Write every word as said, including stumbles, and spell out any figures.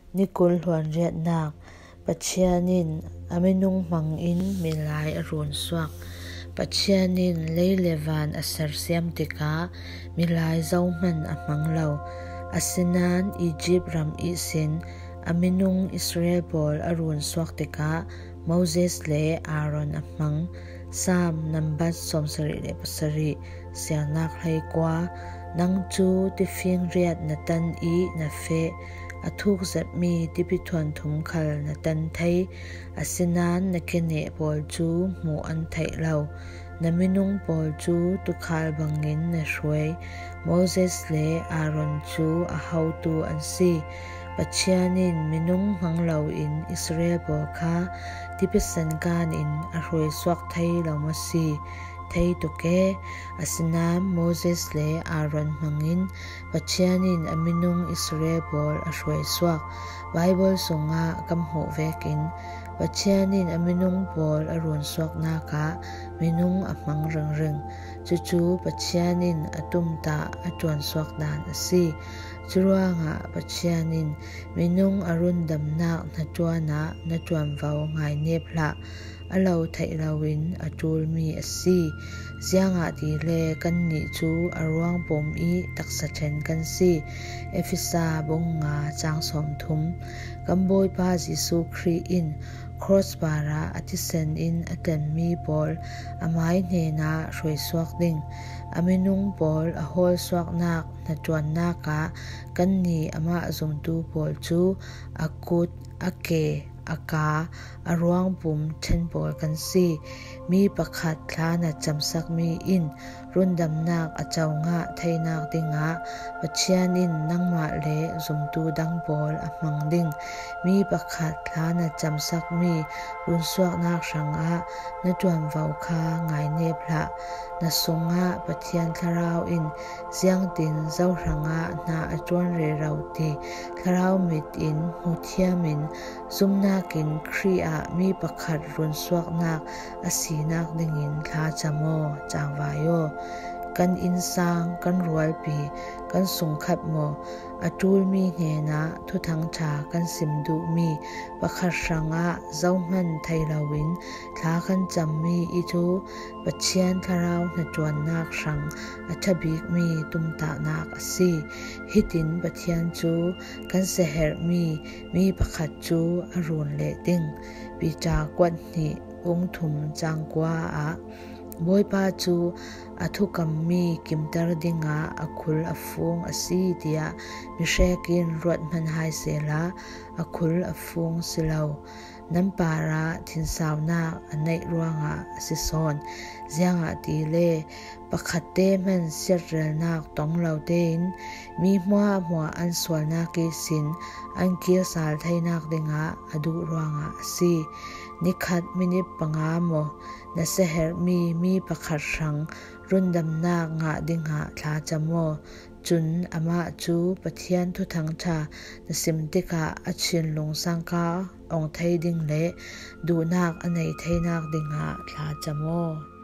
Nikul hluan riatnak. Pathian in a minung hmangin milai a runsuak. Pathian in lei le van a sersiam tikah milai zohman a hmang lo. Asinain Egypt ram ihsin a minung Israel pawl a runsuak tikah Moses le Aaron a hmang. Saam nambat sawmsarih le pasarih, sialnak hleikua. Nang cu tifing riat na tan i na feh, a thuk zetmi tipi thuanthum khal na tan thei, asinain na keneh pawl cu hmuh an theih lo. Na minung pawl cu tukhal bangin na hruai. Moses le Aaron cu a hotu an si. Pathian in minung hmang loin Israel pawl kha tipi sankan in a hruaisuak thei lo maw si? Thei tuk e. Asinain Moses le Aaron hmangin Pathian in a minung Israel pawl a hruaisuak. Baibal sungah kan hmuh vekin Pathian in a minung pawl a runsuaknak ah minung a hmang ringring. Cucu Pathian in a tumtah a ṭuansuak dan a si. Curuangah Pathian in minung a rundamnak hnaṭuan ah na ṭuanvo ngainep hlah. A lo theih loin a ṭulmi a si. Ziangahtile kannih cu a ruangpum i taksa ṭhen kan si. Efesa bung nga cang sawmthum. Kan Bawipa Jesuh Khrih in cross parah a thisen in a tlanmi pawl amai hnenah hruaisuak ding, a minung pawl a hawlsuaknak hnaṭuannak ah kannih amah zumtu pawl cu a kut, a ke, a ka, a ruangpum ṭhen pawl kan si. Mi pakhat thla na camsakmi in rundamnak a co ngah theinak dingah Pathian in nangmah le zumtu dang pawl a hmang ding. Mi pakhat thla na camsakmi runsuaknak hrangah na ṭuanvo kha ngainep hlah. Na sungah Pathian Thlarau in ziangtin zo hrangah hna a ṭuan rero ti Thlarau mit in hmuthiam in zumnak in Khrih ah mi pakhat runsuaknak a sinak dingin thlacam aw, cangvai aw. Kan innsang, kan rualpi, kan sungkhat maw, a ṭulmi hnenah Thuthang ṭha kan sim duhmi pakhat hrangah zohman thei loin thla kan cammi i cu Pathian Thlarau hnaṭuannak hrang a ṭha bikmi tumtahnak a si. Hitin Pathian cu kan siaherhmi mi pakhat cu a run leh ding. Peter kuat hnih, bung thum cang kua ah Bawipa cu a thukammi kimter dingah a khul a fung a si, tiah mihrek in ruat hman hai sehla a khul a fung si lo. Nan parah thinsaunak a neih ruangah a si sawn. Ziangahtile pakhatte hman siatrelnak tong lo tein mi hmuahhmuah an sualnak ihsin an kir sal theinak dingah a duh ruangah a si. Nikhat minit panga maw, na siaherhmi mi pakhat hrang rundamnak ngah dingah thlacam aw. Cun amah cu Pathian Thuthang ṭha na sim tikah a thinlung sangka ong thei ding le duhnak a nei theinak dingah thlacam aw.